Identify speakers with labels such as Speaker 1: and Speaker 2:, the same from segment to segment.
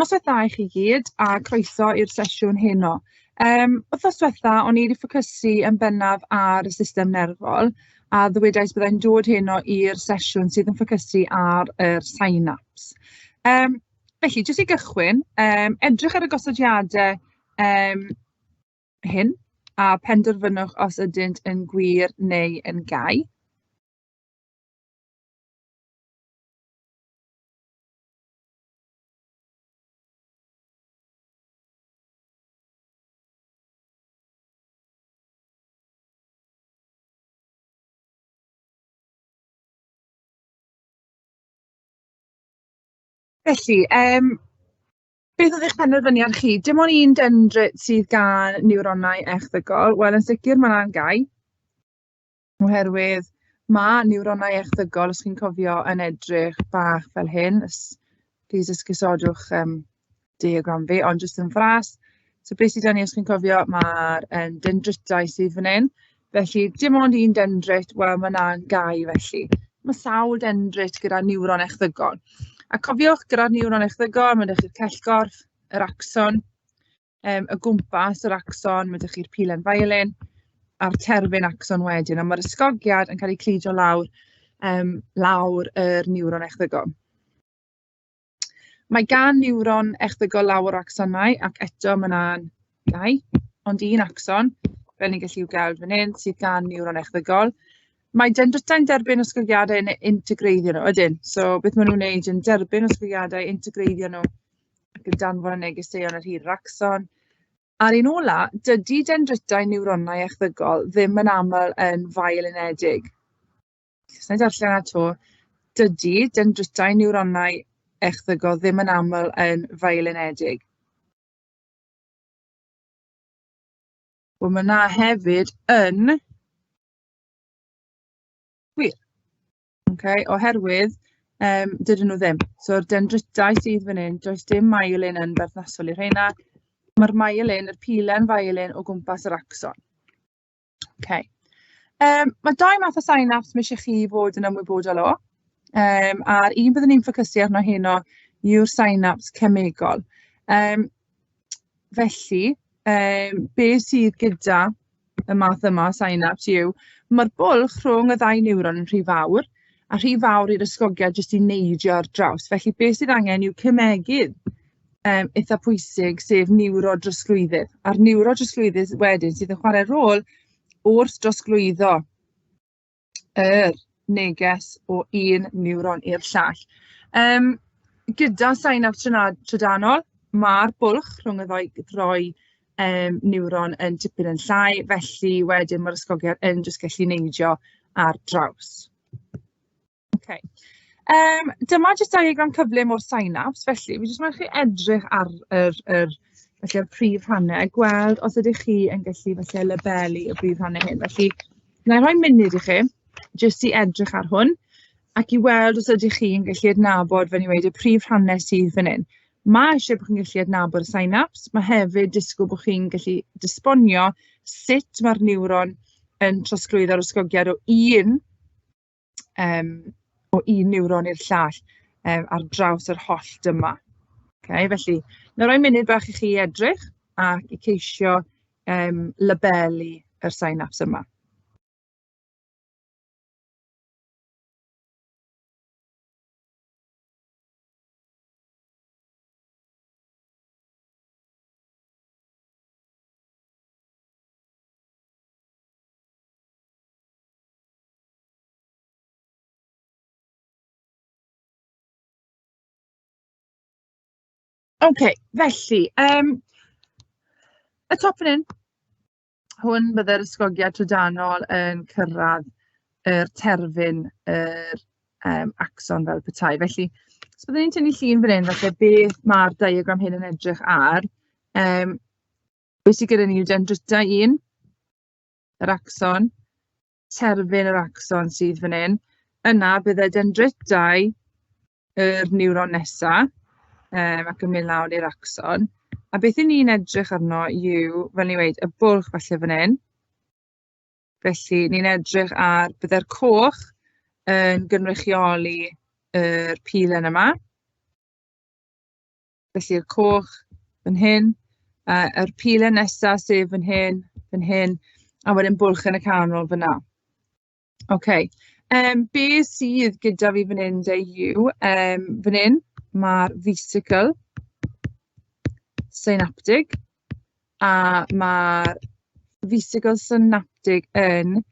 Speaker 1: Noswaith dda i chi gyd a croeso i'r sesiwn heno. Wythnos diwetha, o'n i wedi ffocysu yn bennaf ar y system nerfol, a ddywedais byddai'n dod heno i'r sesiwn sydd yn ffocysu ar yr synapse. Felly, jyst i gychwyn, edrych ar y gosodiadau hyn a penderfynwch os ydynt yn gwir neu yn gau. Felly, beth oedd eich penderfyniad chi? Dim ond un dendrit sydd gan niwronau echddygol. Wel, yn sicr mae 'na'n gau. Oherwydd ma' niwronau echddygol, os chi'n cofio, yn edrych bach fel hyn. Plîs esgusodwch diagram fi, ond jyst yn fras. So beth sydd 'da ni, os chi'n cofio, ma'r dendritau sydd fan hyn. Felly dim ond un dendrit, wel ma' 'na'n gau felly. Ma' sawl dendrit gyda niwron echddygol. A cofiwch, gyda'r niwron echddygol, ma' 'da chi'r cellgorff, yr axon, o gwmpas yr axon, ma' 'da chi'r pilen violin a'r terfyn axon wedyn, a ma'r ysgogiad yn cael ei cludo lawr yr niwron echddygol. Mae gan niwron echddygol lawer o axonau, ac eto ma' 'na'n gau, ond un axon, fel ni'n gallu gweld fan hyn, sydd gan niwron echddygol. Mae dendritau'n derbyn ysgogiadau yn integreiddio nhw, ydyn. So beth maen nhw'n wneud yn derbyn ysgogiadau, integreiddio nhw, ac yn danfon y negeseuon ar hyd yr axon. A'r un ola, dydy dendritau niwronau echddygol ddim yn aml yn fyelinedig. Os wna i darllen 'na 'to, dydy dendritau niwronau echddygol ddim yn aml yn fyelinedig. Wel, mae 'na hefyd yn wir. Okay, oherwydd dydyn nhw ddim. So'r dendritau sydd fan hyn, does dim myelin yn berthnasol i'r rheina. Mae'r myelin, yr pilen myelin o gwmpas yr axon. Okay. Mae dau math o synapse mae eisiau chi fod yn ymwybodol o. A'r un byddwn ni'n ffocysu arno heno yw'r synapse cemegol. Felly, be sydd gyda y math yma o synapse yw, mae'r bwlch rhwng y ddau niwron yn rhy fawr, a rhy fawr i'r ysgogiad jyst i neidio ar draws. Felly beth sydd angen yw cemegydd eitha pwysig, sef niwrodrosglwyddydd. A'r niwrodrosglwyddydd wedyn sydd yn chwarae rôl wrth drosglwyddo yr neges o un niwron i'r llall. Gyda synapse trydanol, mae'r bwlch rhwng y ddou niwron yn tipyn yn llai, felly wedyn mae'r ysgogiad yn jyst gallu neidio ar draws. Okay. Dyma jyst diagram cyflym o'r synapse, felly fi jyst moyn chi edrych ar felly'r prif rhannau a gweld os ydych chi yn gallu falle labelu y prif rhannau hyn. Felly, wna i rhoi munud i chi jyst i edrych ar hwn ac i weld os ydych chi'n gallu adnabod, fel ni'n weud, y prif rhannau sydd fan hyn. Mae eisiau bod chi'n gallu adnabod y synapse, mae hefyd disgwyl bod chi'n gallu disbonio sut mae'r niwron yn trosglwyddo'r ysgogiad o un niwron i'r llall ar draws yr hollt yma. Okay, felly, na roi munud bach i chi edrych ac i ceisio labelu yr synapse yma. Ok, felly, y top fan hyn, hwn bydde'r ysgogiad trydanol yn cyrraedd yr terfyn, yr axon fel petai. Felly, os byddwn ni'n tynnu llun fan hyn, falle beth ma'r diagram hyn yn edrych ar, beth sydd gyda ni yw dendritau un, yr axon, terfyn yr axon sydd fan hyn. Yna bydde dendritau yr niwron nesa, ac yn mynd lawr i'r axon. A beth 'y ni'n edrych arno yw, fel ni'n weud, y bwlch falle fan hyn. Felly ni'n edrych ar, bydde'r coch yn gynrychioli yr pilen yma. Felly'r coch fan hyn, yr pilen nesaf sef fan hyn, fan hyn, a wedyn bwlch yn y canol fan'na. OK, be sydd gyda fi fan hyn de yw, fan hyn ma'r vesicle synaptig, a ma'r vesicle synaptig yn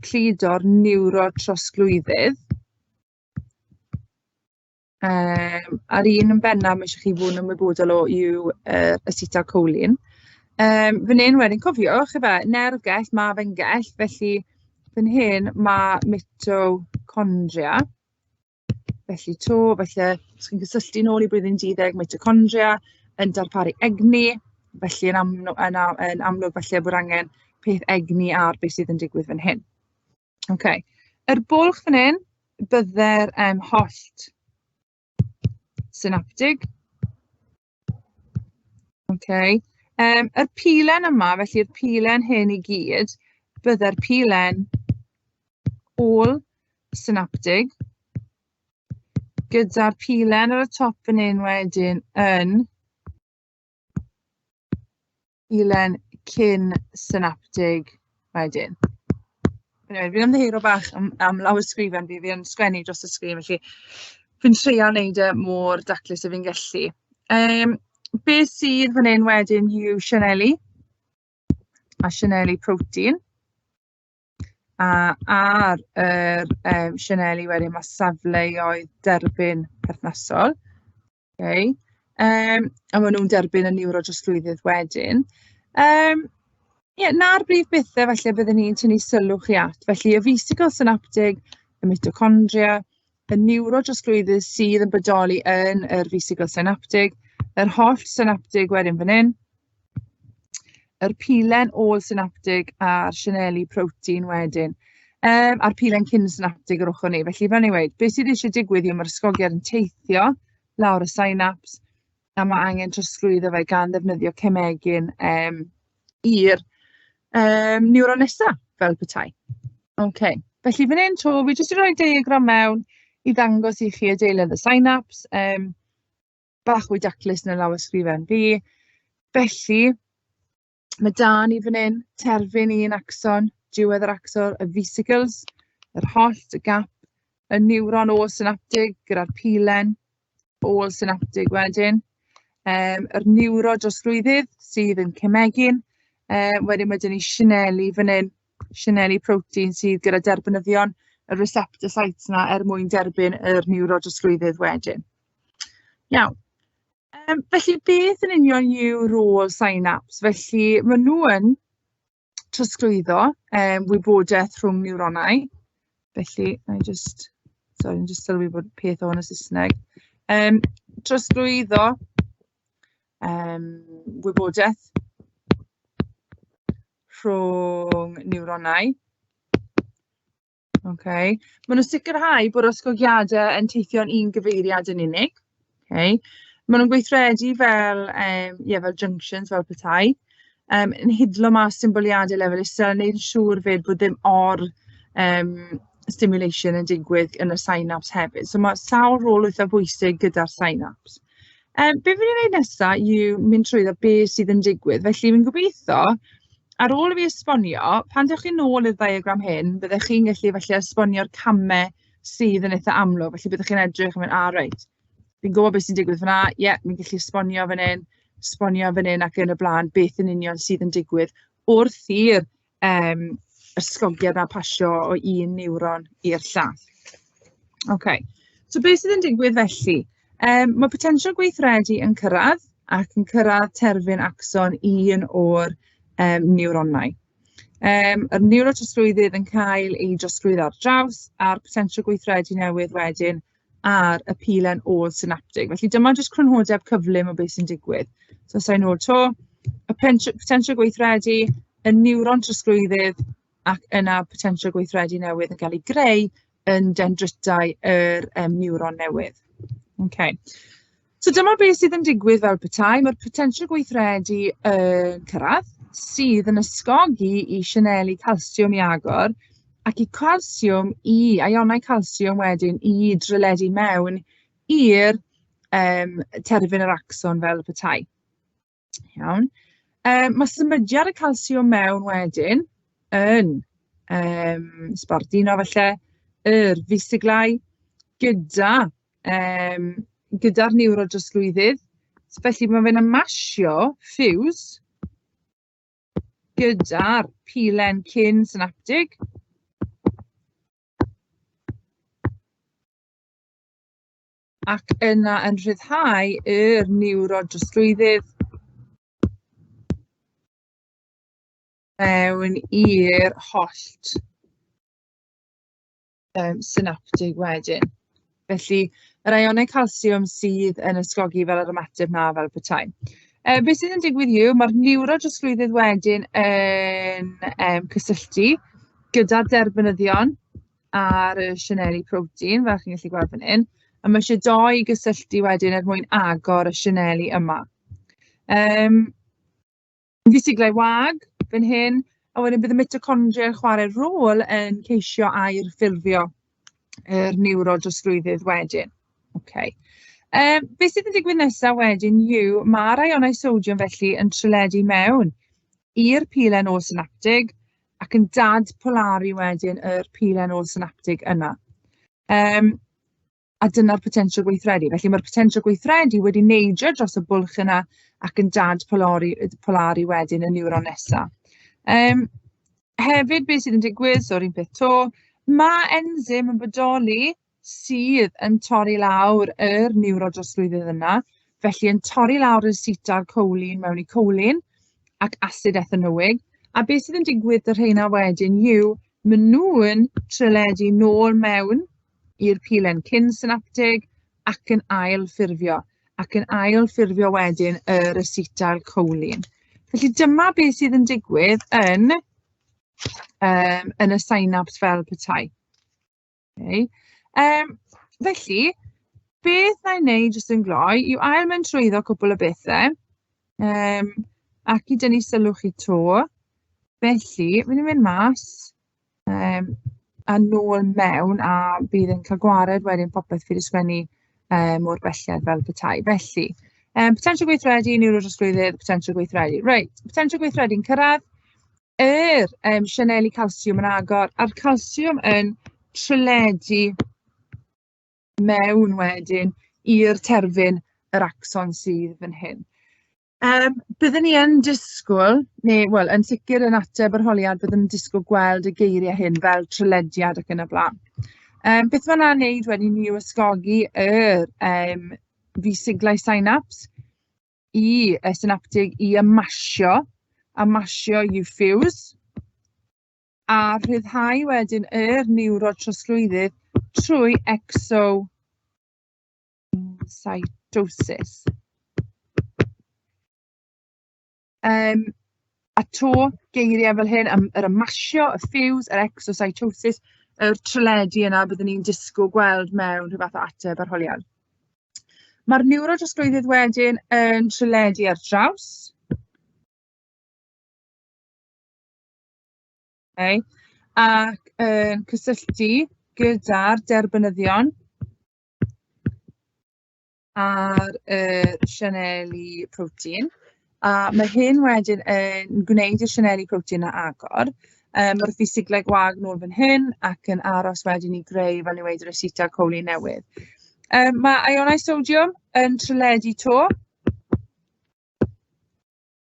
Speaker 1: cludo'r niwrotrosglwyddydd. A'r un yn bennaf ma' isie chi fod yn ymwybodol o yw yr acetylcholine. Fan hyn wedyn, cofiwch ife, nerfgell, ma' fe'n gell, felly fan hyn ma' mitochondria. Felly 'to, falle, os chi'n cysylltu nôl i blwyddyn 12, mitochondria yn darparu egni, felly yn amlwg, yn amlwg falle bod angen peth egni ar beth sydd yn digwydd fan hyn. OK. Yr bwlch fan hyn, bydde'r hollt synaptig. OK. Yr pilen yma, felly'r pilen hyn i gyd, bydde'r pilen ôl synaptig, gyda'r pilen ar y top fan hyn wedyn yn Pilen cyn synaptig wedyn. Eniwe, fi'n ymddiheuro bach am lawysgrifen fi, fi yn sgwennu dros y sgrin, felly fi'n treial wneud e mor daclus â fi'n gallu. Beth sydd fan hyn wedyn yw sianeli, a sianeli protein. A ar yr sianeli wedyn ma' safleoedd derbyn perthnasol. Ok, a maen nhw'n derbyn y niwrodrosglwyddydd wedyn. Ie, 'na'r brif bethe falle byddwn i'n tynnu sylw chi at. Felly y vesicle synaptig, y mitochondria, y niwrodrosglwyddydd sydd yn bodoli yn yr vesicle synaptig, yr hollt synaptig wedyn fan hyn, yr pilen ôl-synaptig a'r sianeli protein wedyn. A'r pilen cyn-synaptig yr ochr ni. Felly, fel ni'n weud, beth sydd eisiau digwydd yw mae'r ysgogiad yn teithio lawr y synaps a mae angen trosglwyddo fe gan ddefnyddio cemegyn i'r niwron nesa, fel petai. OK, felly fan hyn 'to, fi jyst 'di rhoi diagram mewn i ddangos i chi adeiledd y synaps. Bach fwy daclus na lawysgrifen fi. Felly, mae 'da ni fan hyn terfyn un axon, diwedd yr axon, y vesicles, yr hollt, y gap, y niwron ôl-synaptig gyda'r pilen ôl-synaptig wedyn, yr niwrodrosglwyddydd sydd yn cemegyn, wedyn mae 'da ni sianeli fan hyn, sianeli protein sydd gyda derbynyddion, y receptor sites 'na er mwyn derbyn yr niwrodrosglwyddydd wedyn. Iawn. Felly beth yn union yw rôl synapse? Felly maen nhw yn trosglwyddo wybodaeth rhwng niwronau. Felly, wna i jyst... Sori, fi'n jyst sylwi bod peth o hwn yn Saesneg. Trosglwyddo wybodaeth rhwng niwronau. Ok. Maen nhw'n sicrhau bod ysgogiadau yn teithio'n un gyfeiriad yn unig. Ok. Maen nhw'n gweithredu fel, ie, fel junctions, fel petai. Yn hidlo mas symboliadau lefel isel, a wneud yn siŵr 'fyd bod ddim or yym stimulation yn digwydd yn y synapse hefyd. So ma' sawl rôl eitha bwysig gyda'r synapse. Be fi'n mynd i wneud nesa yw mynd trwyddo be sydd yn digwydd. Felly fi'n gobeitho, ar ôl i fi esbonio, pan dewch chi nôl i'r ddiagram hyn, byddech chi'n gallu falle esbonio'r camau sydd yn eitha amlwg. Felly byddwch chi'n edrych yn mynd, "A reit, fi'n gwybod beth sy'n digwydd fan'na. Ie, fi'n gallu esbonio fan hyn, esbonio fan hyn ac yn y blaen, beth yn union sydd yn digwydd wrth i'r ysgogiad 'na pasio o un niwron i'r llall." OK, so beth sydd yn digwydd felly? Mae potensial gweithredu yn cyrraedd ac yn cyrraedd terfyn axon un o'r niwronau. Yr niwrotrosglwyddydd yn cael ei drosglwyddo ar draws a'r potensial gweithredu newydd wedyn ar y pilen ôl-synaptig. Felly dyma jyst crynhodeb cyflym o beth sy'n digwydd. So os a i nôl 'to, y potensial gweithredu, y niwron trosglwyddydd ac yna potensial gweithredu newydd yn cael ei greu yn dendritau yr niwron newydd. OK. So dyma beth sydd yn digwydd fel petai. Mae'r potensial gweithredu yn cyrraedd, sydd yn ysgogi i sianeli calsiwm i agor, ac i calsiwm i, ionau calsiwm wedyn, i dryledu mewn i'r terfyn yr axon fel petai. Iawn. Mae symudiad y calsiwm mewn wedyn yn sbarduno falle yr fisiglau gyda gyda'r niwrodrosglwyddydd. Felly mae fe'n ymasio ffiws gyda'r pilen cyn synaptig. Ac yna yn rhyddhau yr niwrodrosglwyddydd mewn i'r hollt synaptig wedyn. Felly, yr ionau calsiwm sydd yn ysgogi fel yr ymateb 'na fel petai. Beth sydd yn digwydd yw, mae'r niwrodrosglwyddydd wedyn yn cysylltu gyda'r derbynyddion ar y sianeli protein, fel chi'n gallu gweld fan hyn, a mae isie dou i gysylltu wedyn er mwyn agor y sianeli yma. Fisiglau wag fan hyn, a wedyn bydd y mitochondria yn chwarae rôl yn ceisio ail-ffurfio yr niwrodrosglwyddydd wedyn. Okay. Beth sydd yn digwydd nesaf wedyn yw, mae'r ionau sodiwm felly yn tryledu mewn i'r pilen ôl-synaptig ac yn dadpolaru wedyn yr pilen ôl-synaptig yna. A dyna'r potensial gweithredu. Felly mae'r potensial gweithredu wedi neidio dros y bwlch yna ac yn dadpolaru polaru wedyn y niwron nesaf. Hefyd, beth sydd yn digwydd, so'r un peth 'to, mae enzym yn bodoli sydd yn torri lawr yr niwrodrosglwyddydd yna, felly yn torri lawr yr acetylcholine mewn i choline ac asid ethanoig, a beth sydd yn digwydd 'da rheina wedyn yw, maen nhw'n tryledu nôl mewn i'r pilen cyn-synaptig ac yn ail-ffurfio, ac yn ail-ffurfio wedyn yr acetylcholine. Felly dyma beth sydd yn digwydd yn y synaps fel petai. Okay. Felly, beth wna i wneud jyst yn gloi yw ail mynd trwyddo cwpl o bethau ac i dynnu sylw chi 'to. Felly, fi'n mynd mas a nôl mewn, a bydd yn cael gwared wedyn popeth fi 'di sgwennu mor belled fel petai. Felly, potensial gweithredu, niwrodrosglwyddydd, potensial gweithredu. Reit, potensial gweithredu'n cyrraedd. Yr sianeli calsiwm yn agor, a'r calsiwm yn tryledu mewn wedyn i'r terfyn yr axon sydd fan hyn. Byddwn ni yn disgwyl, neu wel, yn sicr yn ateb yr holiad, byddwn yn disgwyl gweld y geiriau hyn fel trylediad ac yn y blaen. Beth mae hwnna'n wneud wedyn yw ysgogi yr fisiglau synaps i y synaptig i ymasio, amasio i'w ffiws, a rhyddhau wedyn yr niwrotrosglwyddydd trwy exocytosis. A 'to, geiriau fel hyn, yr ymasio, y ffiws, yr exocytosis, yr tryledu yna byddwn ni'n disgwyl gweld mewn rhyw fath o ateb arholiad. Mae'r niwrodrosglwyddydd wedyn yn tryledu ar draws. Okay. Ac yn cysylltu gyda'r derbynyddion ar y sianeli protein. A mae hyn wedyn yn gwneud i'r sianeli protein 'na agor. Mae'r ffisiglau gwag nôl fan hyn ac yn aros wedyn i greu, fel ni'n weud, yr acetylcholine newydd. Mae ionau sodiwm yn tryledu 'to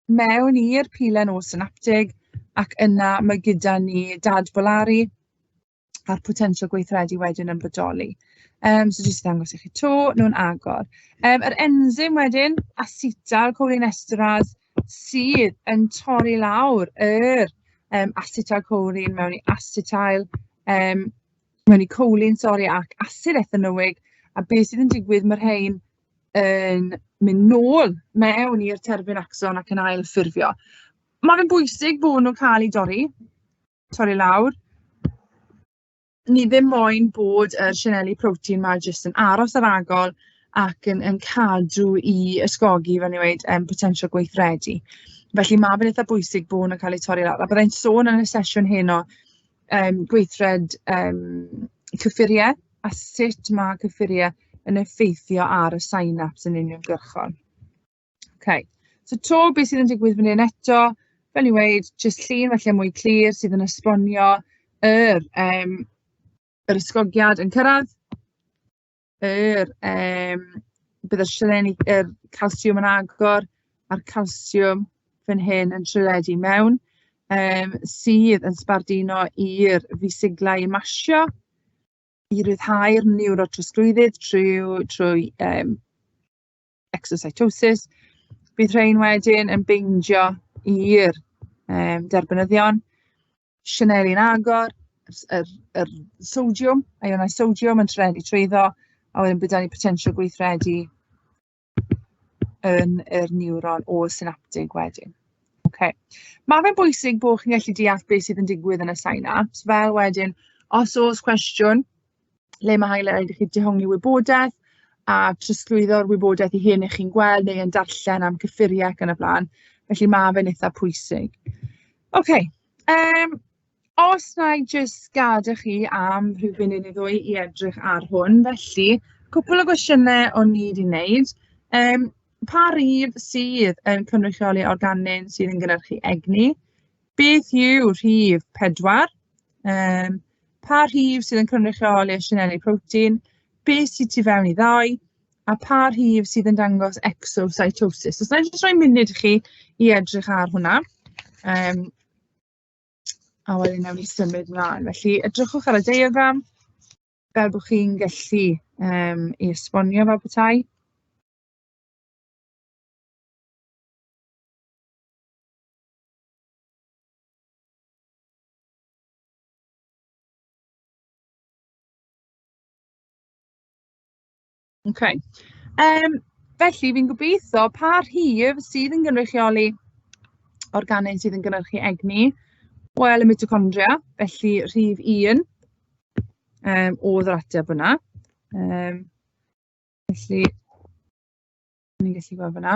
Speaker 1: mewn i'r pilen ôl-synaptig, ac yna mae gyda ni dadbolaru a'r potensial gweithredu wedyn yn bodoli. So jyst i ddangos i chi 'to, nhw'n agor. Yr enzym wedyn, acetylcholinesterase, sydd yn torri lawr yr acetylcholine mewn i acetyl, mewn i choline, sori, ac asid ethanoig, a beth sydd yn digwydd, mae'r rhain yn mynd nôl mewn i'r terfyn axon ac yn ail-ffurfio. Mae fe'n bwysig bod nhw'n cael eu torri lawr. Ni ddim moyn bod yr sianeli protein 'ma jyst yn aros ar agor ac yn cadw i ysgogi, fel ni'n weud, potensial gweithredu. Felly ma' fe'n eitha bwysig bod nhw'n cael eu torri lawr. A byddai'n sôn yn y sesiwn heno gweithred cyffuriau a sut ma' cyffuriau yn effeithio ar y synapse yn uniongyrchol. Okay. So to beth sydd yn digwydd fan hyn eto, fel ni'n weud, jyst llun falle mwy clir sydd yn esbonio yr, um, yr ysgogiad yn cyrraedd, yr, um, bydd y sialeni, yr calsiwm yn agor, a'r calsiwm fan hyn yn tryledu mewn, um, sydd yn sbarduno i'r fisiglau i masio, i ryddhau'r niwrotrosglwyddydd trwy, trwy um, exocytosis. Bydd rhain wedyn yn beindio i'r um, derbynyddion. Sianeli'n agor, yr, yr sodiwm, ionau sodiwm yn trenu trwyddo, a wedyn bydd 'da ni potensial gweithredu yn yr niwron ôl-synaptig wedyn. Okay. Mae fe'n bwysig bod chi'n gallu deall beth sydd yn digwydd yn y synapse, fel wedyn, os oes cwestiwn, le mae rhaid i chi dehongli wybodaeth a trosglwyddo'r wybodaeth i hyn i chi'n gweld neu yn darllen am cyffuriau ac yn y blaen. Felly mae fe'n eitha pwysig. OK, um, os na i jyst gadael chi am rhyw funud neu ddwy i edrych ar hwn, felly cwpl o gwestiynau o'n i wedi wneud. Um, pa rif sydd yn cynrychioli organyn sydd yn gynhyrchu egni? Beth yw rhif 4? Um, pa rhif sydd yn cynrychioli y sianeli protein? Beth sydd tu fewn i ddau? A pa rhif sydd yn dangos exocytosis? Os na i jyst rhoi munud i chi i edrych ar hwnna. Um, a wedyn nawn ni symud mlaen. Felly, edrychwch ar y diagram fel bod chi'n gallu um, i esbonio fel petai. Ok. Um, felly, fi'n gobeithio pa rhif sydd yn gynrychioli organau sydd yn gynhyrchu egni? Wel, y mitochondria, felly rhif 1 um, oedd yr ateb yna. Um, felly, ni'n gallu gweld fan'na.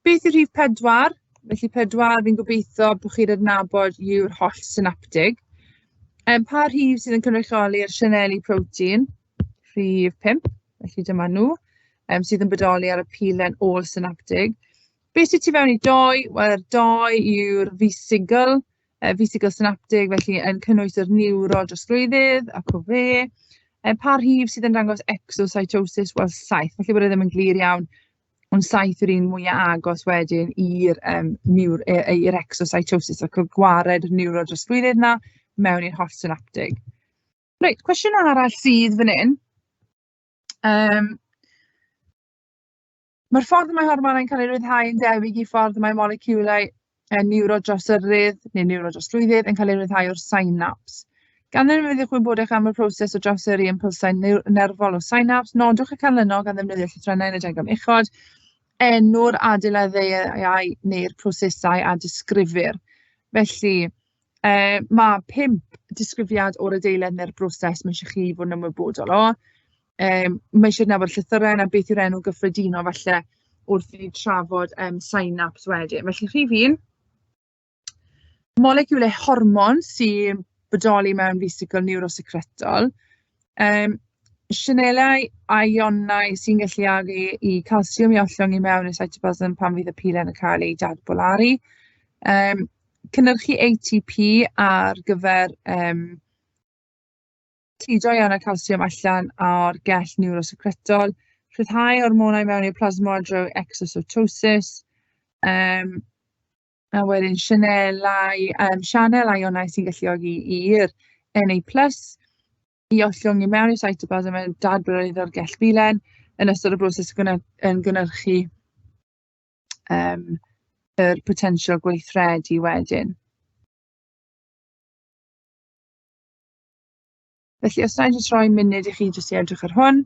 Speaker 1: Beth yw rhif pedwar? Felly pedwar, fi'n gobeithio bod chi'n adnabod yw'r holl synaptig. Um, pa rhif sydd yn cynrychioli'r sianeli protein? Rhif 5, felly dyma nhw, um, sydd yn bodoli ar y pilen ôl synaptig. Beth sydd tu fewn i doi? Wel, yr doi yw'r fisigl, fisigl synaptig, felly yn cynnwys yr niwrodrosglwyddydd ac o fe. Pa rhif sydd yn dangos exocytosis? Wel, 7. Felly bod e ddim yn glir iawn, ond 7 yw'r un mwyaf agos wedyn i'r um, niwr, i'r exocytosis ac o gwared yr niwrodrosglwyddydd yna mewn i'r holl synaptig. Reit, cwestiwn arall sydd fan hyn. Um, Mae'r ffordd y mae hormonau'n cael eu rhyddhau yn debyg i ffordd y mae moleciwlau niwrodrosyrydd neu niwrodrosglwyddydd yn cael eu rhyddhau o'r synaps. Gan ddefnyddio gwybodaeth am y proses o drawsyrru impulsau nerfol o'r synaps, nodwch y canlynol gan ddefnyddio llythrennau yn y diagram uchod, enw'r adeiladau neu'r prosesau a disgrifir. Felly, mae 5 disgrifiad o'r adeilad neu'r broses mae eisiau chi fod yn ymwybodol o. Yym, mae eisiau adnabod llythyren a beth yw'r enw gyffredinol falle wrth i ni trafod um, synapse wedyn. Felly rhif un, moleciwlau hormon sy'n bodoli mewn vesicl niwrosecretol. Um, sianelau ionau sy'n galluogi i calsiwm i ollwng i mewn i'r cytoplasm pan fydd y pilen yn cael ei dadbolaru. Um, cynhyrchu ATP ar gyfer um, cludo ionau calsiwm allan o'r gell niwrosecretol, rhyddhau hormonau mewn i'r plasma drwy exocytosis, um, a wedyn sianelau, um, sianel ionau sy'n galluogi i'r Na+, i ollwng i mewn i'r cytoplasm yn dadblaenoriaethu'r gell bilen yn ystod y broses yn gynhyrchu um, yr potensial gweithredu wedyn. Felly, os na i jyst rhoi munud i chi jyst i edrych ar hwn.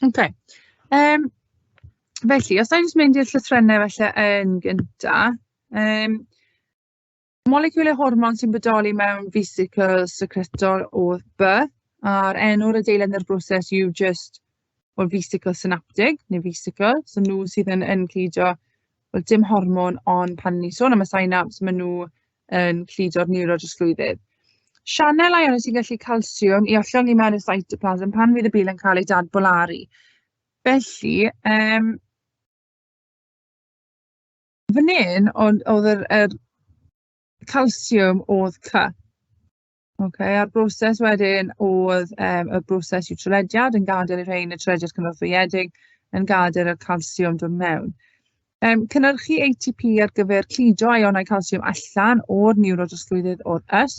Speaker 1: Ok. Um, felly, os na i jyst mynd i'r llythrennau felly yn gynta. Um, moleciwlau hormon sy'n bodoli mewn vesicles secretol oedd B, a'r enw'r adeilad neu'r broses yw just Wel, vesicle synaptig neu vesicle, so nhw sydd yn cludo, wel, dim hormon, ond pan ni'n sôn am y synapse, maen nhw yn cludo'r niwrodrosglwyddydd. Sianel ionau sy'n gallu calsiwm i ollwng i mewn i'r cytoplasm pan fydd y bilen cael ei dadbolaru. Felly, fan hyn, oedd yr calsiwm oedd C. Ok, a'r broses wedyn oedd y broses yw trylediad yn gadael i'r rhain, y trylediad cynorthwyedig, yn gadael y calsiwm dod mewn. Cynhyrchu ATP ar gyfer cludo ionau calsiwm allan o'r niwrodrosglwyddydd o'r ys.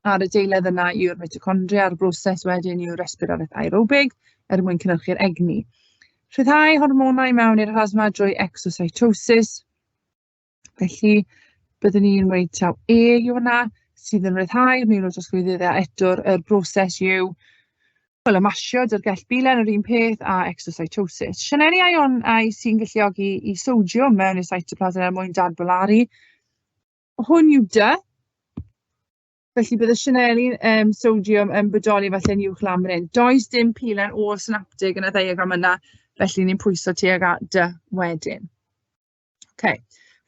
Speaker 1: A'r adeiledd yna yw'r mitochondria, a'r broses wedyn yw'r resbiradaeth aerobig er mwyn cynhyrchu'r egni. Rhyddhau hormonau mewn i'r plasma drwy exocytosis. Felly, byddwn ni'n dweud taw E yw hwnna, sydd yn rhyddhau'r niwrodrosglwyddydd, a eto'r yr broses yw, wel, ymasiad o'r gell bilen yr un peth a exocytosis. Sianeli ionau sy'n galluogi i sodiwm mewn i'r cytoplasm er mwyn dadbolaru. Hwn yw D. Felly bydd y sianeli sodiwm yn bodoli falle'n uwch lan fan hyn. Does dim pilen ôl-synaptig yn y ddiagram yna, felly ni'n pwyso tuag at D wedyn. Ok,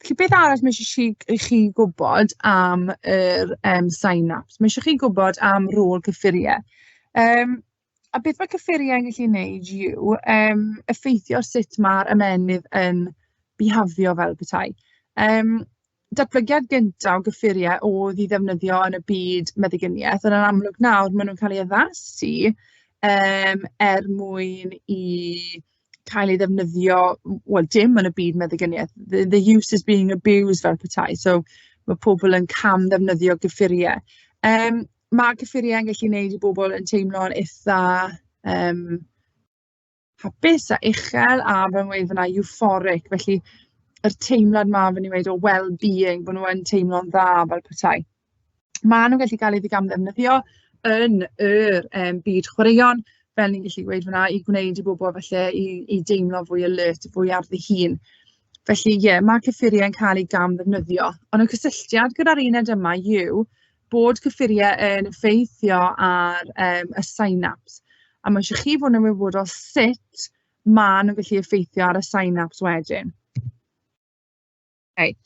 Speaker 1: felly beth arall mae eisiau i chi gwybod am yr synapse? Mae eisiau chi gwybod am rôl cyffuriau. A beth mae cyffuriau yn gallu wneud yw effeithio ar sut mae'r ymennydd yn bihafio fel petai. Datblygiad gyntaf o gyffuriau oedd i ddefnyddio yn y byd meddyginiaeth, ond yn amlwg nawr maen nhw'n cael eu addasu er mwyn i cael ei ddefnyddio, wel, dim yn y byd meddyginiaeth. The use is being abused fel petai, so ma' pobl yn cam ddefnyddio gyffuriau. Ma' cyffuriau yn gallu wneud i bobl yn teimlo'n eitha hapus a uchel, a fel mae'n weud fan'na, euphoric. Felly yr teimlad 'ma, fel ni'n weud, o well-being, bod nhw yn teimlo'n dda fel petai. Maen nhw'n gallu cael eu gamddefnyddio yn yr byd chwaraeon, fel ni'n gallu gweud fan'na, i gwneud i bobl falle i deimlo fwy alert, fwy ar ddihun. Felly ie, mae cyffuriau'n cael eu gamddefnyddio. Ond y cysylltiad gyda'r uned yma yw bod cyffuriau yn effeithio ar y synapse. A mae eisiau chi fod yn ymwybodol sut maen nhw'n gallu effeithio ar y synapse wedyn. Ok,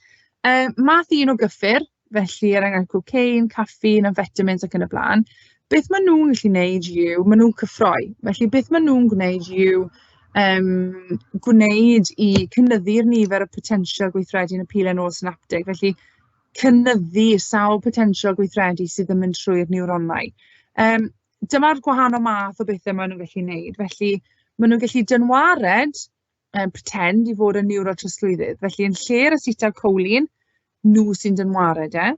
Speaker 1: math un o gyffur, felly er enghraifft cocaine, caffeine, amphetamines ac yn y blaen. Beth maen nhw'n gallu wneud yw, maen nhw'n cyffroi. Felly beth maen nhw'n gwneud yw gwneud i cynyddu'r nifer o potensial gweithredu yn y pilen ôl-synaptig. Felly cynyddu sawl potensial gweithredu sydd yn mynd trwy'r niwronau. Dyma'r gwahanol math o bethau maen nhw'n gallu wneud. Felly maen nhw'n gallu dynwared, pretend i fod yn niwrotrosglwyddydd. Felly yn lle'r acetylcholine, nhw sy'n dynwared e.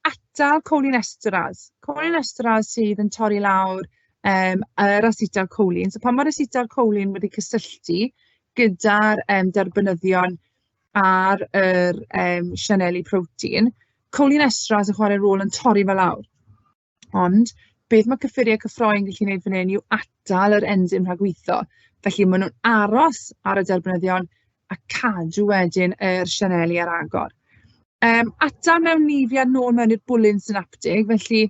Speaker 1: Atal cholinesterase. Cholinesterase sydd yn torri lawr yr acetylcholine. So pan mae'r acetylcholine wedi cysylltu gyda'r derbynyddion ar yr sianeli protein, cholinesterase yn chwarae rôl yn torri fe lawr. Ond beth mae cyffuriau cyffroi yn gallu gwneud fan hyn yw atal yr enzym rhag weithio. Felly maen nhw'n aros ar y derbynyddion a cadw wedyn yr sianeli ar agor. Atal mewn nifiad nôl mewn i'r bwlyn synaptig, felly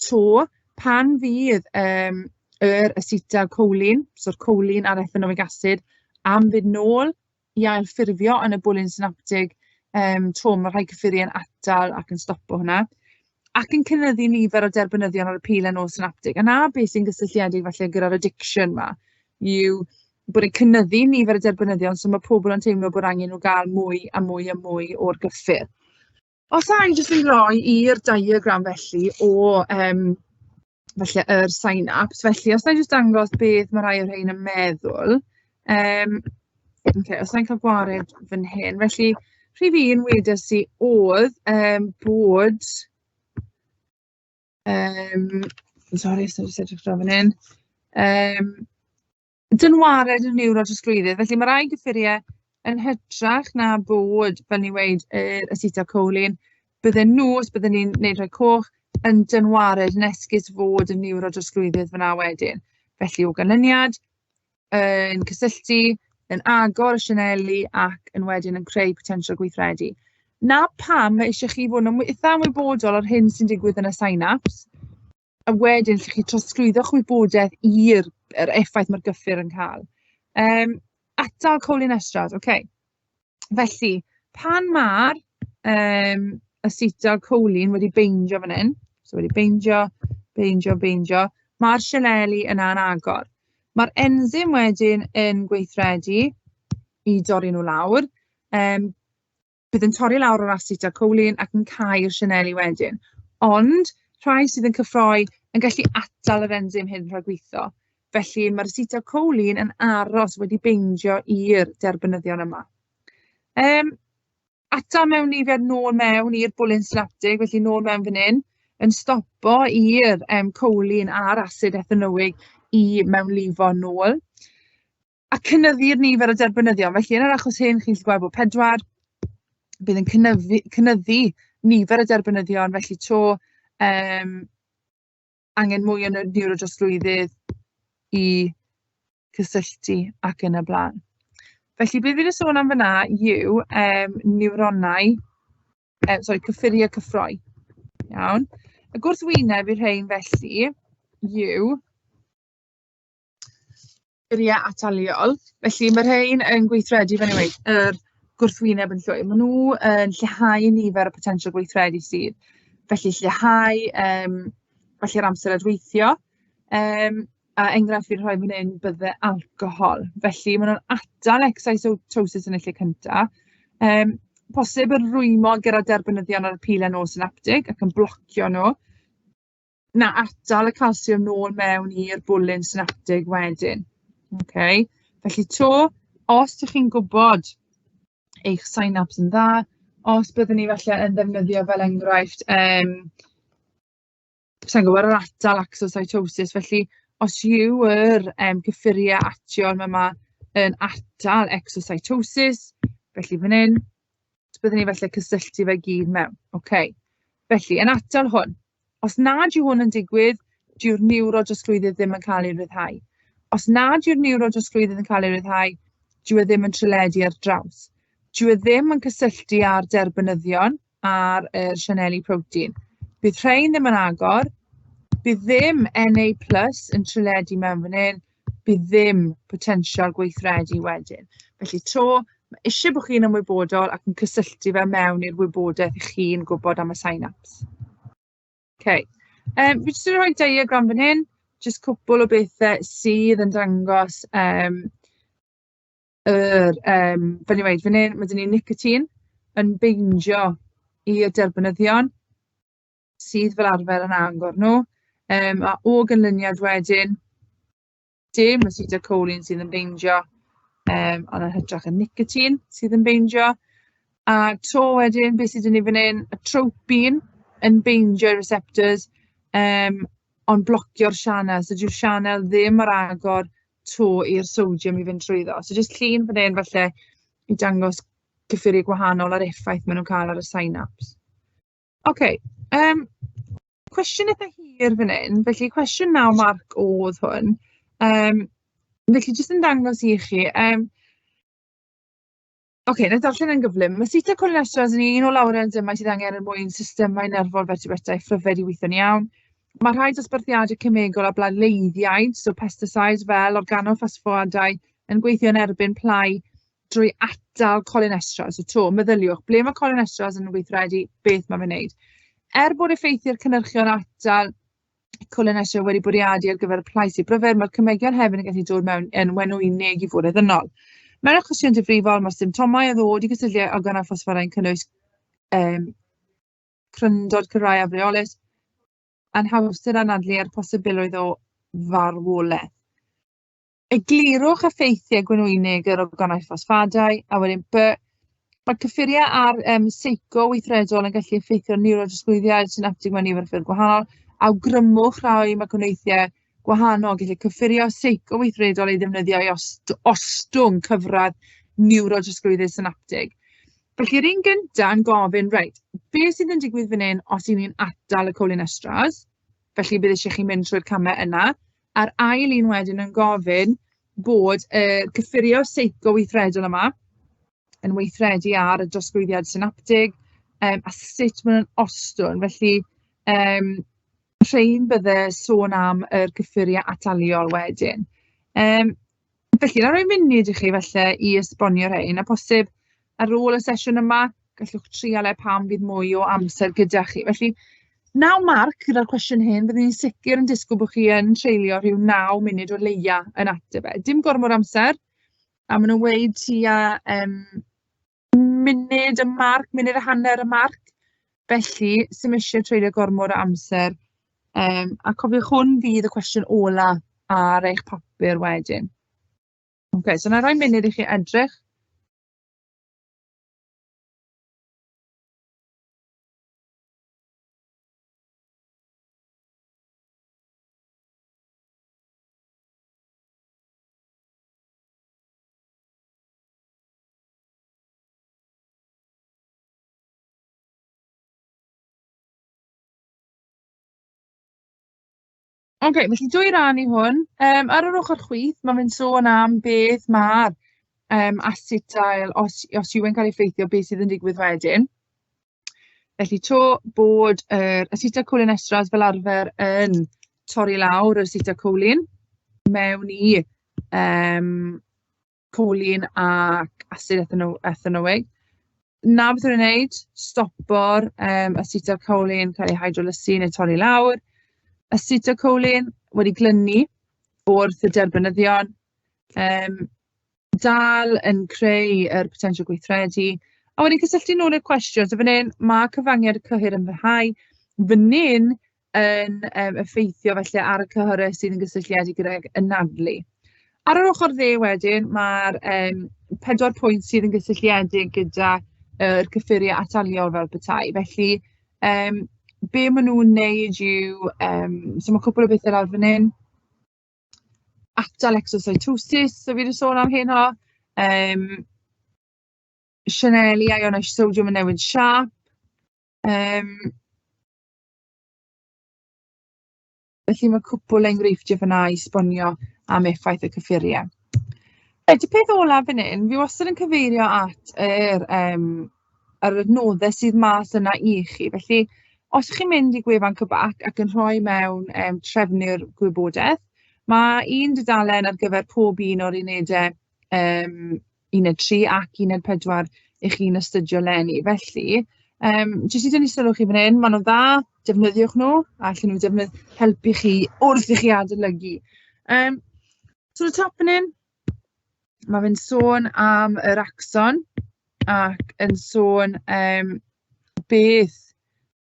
Speaker 1: 'to pan fydd yr acetylcholine, so'r choline a'r ethanoic acid, am fynd nôl i ailffurfio yn y bwlyn synaptig, 'to ma' rhai cyffuriau'n atal ac yn stopo hwnna, ac yn cynyddu nifer o derbynyddion ar y pilen ôl-synaptig. A 'na beth sy'n gysylltiedig falle gyda'r addiction 'ma, yw bod e'n cynyddu nifer y derbynyddion, so ma' pobl yn teimlo bod angen nhw gael mwy a mwy a mwy o'r gyffur. Os a i jyst yn rhoi i'r diagram felly o falle yr synapse, felly os na i jyst dangos beth mae rhai o'r rhain yn meddwl. Ocê, os na i'n cael gwared fan hyn, felly rhif un wedes i oedd bod... Sori, os na i jyst edrych draw fan hyn. Dynwared y niwrodrosglwyddydd. Felly mae rai gyffuriau yn hytrach na bod, fel ni'n weud, yr acetylcholine, bydden nhw, os bydden ni'n wneud rhai coch, yn dynwared yn esgus fod y niwrodrosglwyddydd fan'na wedyn. Felly o ganlyniad, yn cysylltu, yn agor y sianeli ac yn wedyn yn creu potensial gweithredu. 'Na pam mae eisiau chi fod yn eitha ymwybodol o'r hyn sy'n digwydd yn y synapse, a wedyn allwch chi trosglwyddo'ch wybodaeth i'r yr effaith mae'r gyffur yn cael. Atal cholinesterase, ocê. Felly, pan ma'r acetylcholine wedi beindio fan hyn, so wedi beindio, beindio, beindio, ma'r sianeli yna'n agor. Ma'r enzym wedyn yn gweithredu i dorri nhw lawr. Bydd yn torri lawr yr acetylcholine ac yn cau'r sianeli wedyn. Ond rhai sydd yn cyffroi yn gallu atal yr enzym hyn rhag gweithio. Felly mae'r acetylcholine yn aros wedi beindio i'r derbynyddion yma. Atal mewnlifiad nôl mewn i'r bwlyn synaptig, felly nôl mewn fan hyn, yn stopo i'r choline a'r asid ethanoig i mewnlifo nôl. A cynyddu'r nifer o derbynyddion. Felly yn yr achos hyn, chi'n gallu gweld bod 4, bydd yn cynyddu nifer y derbynyddion, felly to angen mwy o niwrodrosglwyddydd i cysylltu ac yn y blaen. Felly be fi wedi sôn am fan'na yw niwronau, sori, cyffuriau cyffroi. Iawn. Y gwrthwyneb i'r rhein felly yw cyffuriau ataliol. Felly mae rhein yn gweithredu, fel o'n i'n weud, yr gwrthwyneb yn llwyr. Maen nhw yn lleihau nifer y potensial gweithredu sydd. Felly lleihau felly'r amser adweithio. A enghraifft fi'n rhoi fan hyn bydde alcohol. Felly maen nhw'n atal exocytosis yn y lle cynta. Posib yn rwymo gyda derbynyddion ar y pilen ôl-synaptig ac yn blocio nhw. Na, atal y calsiwm nôl mewn i'r bwlyn synaptig wedyn. Okay. Felly 'to, os ydych chi'n gwybod eich synapse yn dda, os byddwn ni falle yn ddefnyddio fel enghraifft, sa i'n gwybod, yr atal exocytosis, felly os yw yr cyffuriau ation yma yn atal exocytosis, felly fan hyn, byddwn ni falle cysylltu fe gyd mewn. Okay. Felly, yn atal hwn, os nad yw hwn yn digwydd, dyw'r niwrodrosglwyddydd ddim yn cael ei ryddhau. Os nad yw'r niwrodrosglwyddydd yn cael ei ryddhau, dyw e ddim yn tryledu ar draws. Dyw e ddim yn cysylltu â'r derbynyddion ar yr sianeli protein. Bydd rhain ddim yn agor, bydd ddim Na plus yn tryledu mewn fan hyn, bydd ddim potensial gweithredu wedyn. Felly 'to, ma' isie bod chi'n ymwybodol ac yn cysylltu fe mewn i'r wybodaeth 'y chi'n gwybod am y synapse. OK, fi jyst yn rhoi diagram fan hyn, jyst cwpl o bethe sydd yn dangos yr, fel ni'n weud, fan hyn ma' 'da ni nicotine yn beindio i'r derbynyddion, sydd fel arfer yn agor nhw. A o ganlyniad wedyn, dim acetylcholine sydd yn beindio, ond yn hytrach y nicotine sydd yn beindio. A 'to wedyn, beth sydd 'da ni fan hyn? Atropine yn beindio i receptors, ond blocio'r sianel. So dyw'r sianel ddim ar agor 'to i'r sodium i fynd trwyddo. So jyst llun fan hyn falle i dangos cyffuriau gwahanol a'r effaith maen nhw'n cael ar y synapse. Ocê, cwestiwn eitha hir fan hyn, felly cwestiwn 9 marc oedd hwn. Felly jyst yn dangos i chi, ocê, wna i ddarllen e'n gyflym. Mae acetylcholinesterase yn un o lawer o enzymau sydd angen er mwyn systemau nerfol fertebratau phryfed i weithio'n iawn. Mae rhai dosbarthiadau cemegol a blaleiddiaid, so pesticides fel organoffosffoadau, yn gweithio yn erbyn plâu drwy atal cholinesterase. So 'to, meddyliwch, ble mae cholinesterase yn weithredu, beth mae fe'n wneud? Er bod effeithiau'r cynhyrchion atal cholinesterase wedi bwriadu ar gyfer y plâu sydd bryfed, mae'r cemegion hefyd yn gallu dod mewn yn wenwynig i fod yn ddynol. Mewn achosion difrifol, mae'r symptomau a ddod i gysylltiad organoffosfforau yn cynnwys cryndod cyrraedd afreolus, anhawster anadlu a'r posibilrwydd o farwolaeth. Eglurwch effeithiau gwenwynig yr organau ffosffadau, a wedyn B, mae cyffuriau a'r seico-weithredol yn gallu effeithio niwrodrosglwyddiad synaptig mewn nifer o ffyrdd gwahanol. Awgrymwch rhai mecanweithiau gwahanol. Gellir cyffurio seico-weithredol ei ddefnyddio i ostwng cyfradd niwrodrosglwyddiad synaptig. Felly, yr un gynta yn gofyn, reit, beth sydd yn digwydd fan hyn os 'y ni'n atal y cholinesterase? Felly, bydd eisiau chi mynd trwy'r camau yna. A'r ail un wedyn yn gofyn bod y cyffurio seico-weithredol yma yn weithredu ar y drosglwyddiad synaptig, a sut maen nhw'n ostwng. Felly, rhein bydde sôn am yr cyffuriau ataliol wedyn. Felly, wna i roi munud i chi falle i esbonio rhein, a posib ar ôl y sesiwn yma, gallwch trial e pan fydd mwy o amser gyda chi. Felly, 9 marc gyda'r cwestiwn hyn, byddwn i'n sicr yn disgwyl bod chi yn treulio rhyw 9 munud o leia yn ateb e. Dim gormod o amser, a maen nhw'n weud tua munud y marc, munud a hanner y marc. Felly, 'sdim isie treulio gormod o amser. A cofiwch, hwn fydd y cwestiwn ola ar eich papur wedyn. Ok, so wna i roi munud i chi edrych. Ok, felly dwy ran i hwn. Ar yr ochr chwith, ma' fe'n sôn am beth ma'r acetyl, os yw e'n cael ei effeithio, beth sydd yn digwydd wedyn. Felly 'to bod yr acetylcholinesterase fel arfer yn torri lawr yr acetylcholine mewn i choline ac asid ethanoig. 'Na beth o'n i'n wneud, stopo'r acetylcholine cael ei hydrolysu neu torri lawr. Acetylcholine wedi glynu wrth y derbynyddion, dal yn creu yr potensial gweithredu. A wedyn cysylltu nôl i'r cwestiwn, so fan hyn ma' cyfangiad y cyhyr yn parhau, fan hyn yn effeithio felly ar y cyhyrau sydd yn gysylltiedig gydag anadlu. Ar yr ochr dde wedyn, ma'r 4 pwynt sydd yn gysylltiedig gyda yr cyffuriau ataliol fel petai. Felly, be maen nhw'n wneud yw, so ma' cwpl o bethau lawr fan hyn. Atal exocytosis, so fi 'di sôn am heno. Sianeli ionau sodiwm yn newid siâp. Felly mae cwpl o enghreifftiau fan'na i esbonio am effaith y cyffuriau. Reit, y peth olaf fan hyn, fi wastad yn cyfeirio at yr adnoddau sydd mas yna i chi. Felly, os chi'n mynd i gwefan CBAC ac yn rhoi mewn trefnu'r gwybodaeth, mae un dudalen ar gyfer pob un o'r unedau, uned 3 ac uned 4 i chi'n astudio leni. Felly, jyst i dynnu sylw chi fan hyn, maen nhw'n dda, defnyddiwch nhw, a allan nhw helpu chi wrth i chi adolygu. So, y top fan hyn, mae fe'n sôn am yr axon ac yn sôn beth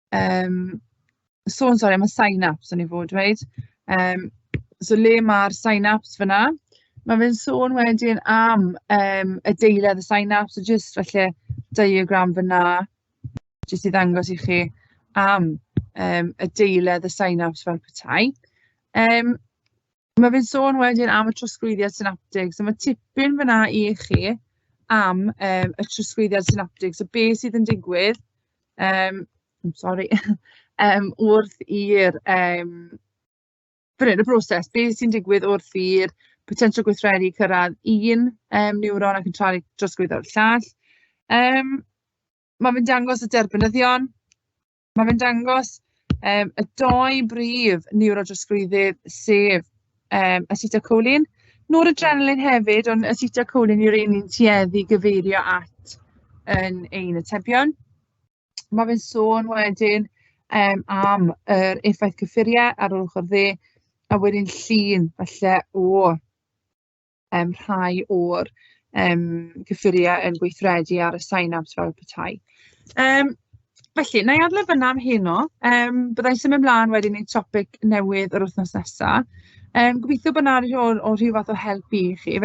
Speaker 1: sôn, sori, am y synapse o'n i fod dweud. So le ma'r synapse fan'na. Ma' fe'n sôn wedyn am adeiledd y synapse, so jyst falle diagram fan'na, jyst i ddangos i chi am adeiledd y synapse fel petai. Ma' fe'n sôn wedyn am y trosglwyddiad synaptig. So ma' tipyn fan'na i chi am y trosglwyddiad synaptig. So be sydd yn digwydd, sori, wrth i'r, fan hyn, y broses, be sy'n digwydd wrth i'r potensial gweithredu cyrraedd un niwron ac yn trosglwyddo i'r llall. Ma' fe'n dangos y derbynyddion. Mae fe'n dangos y dou brif niwrodrosglwyddydd, sef acetylcholine, noradrenaline hefyd, ond acetylcholine yw'r un ni'n tueddu i gyfeirio at yn ein atebion. Mae fe'n sôn wedyn am yr effaith cyffuriau ar yr ochr dde, a wedyn llun falle o rhai o'r cyffuriau yn gweithredu ar y synapse fel petai. Felly, wna i adael e fan'na am heno. Bydda i'n symud mlaen wedyn i topic newydd yr wythnos nesa. Gobeithio bod 'na o rhyw fath o help i chi.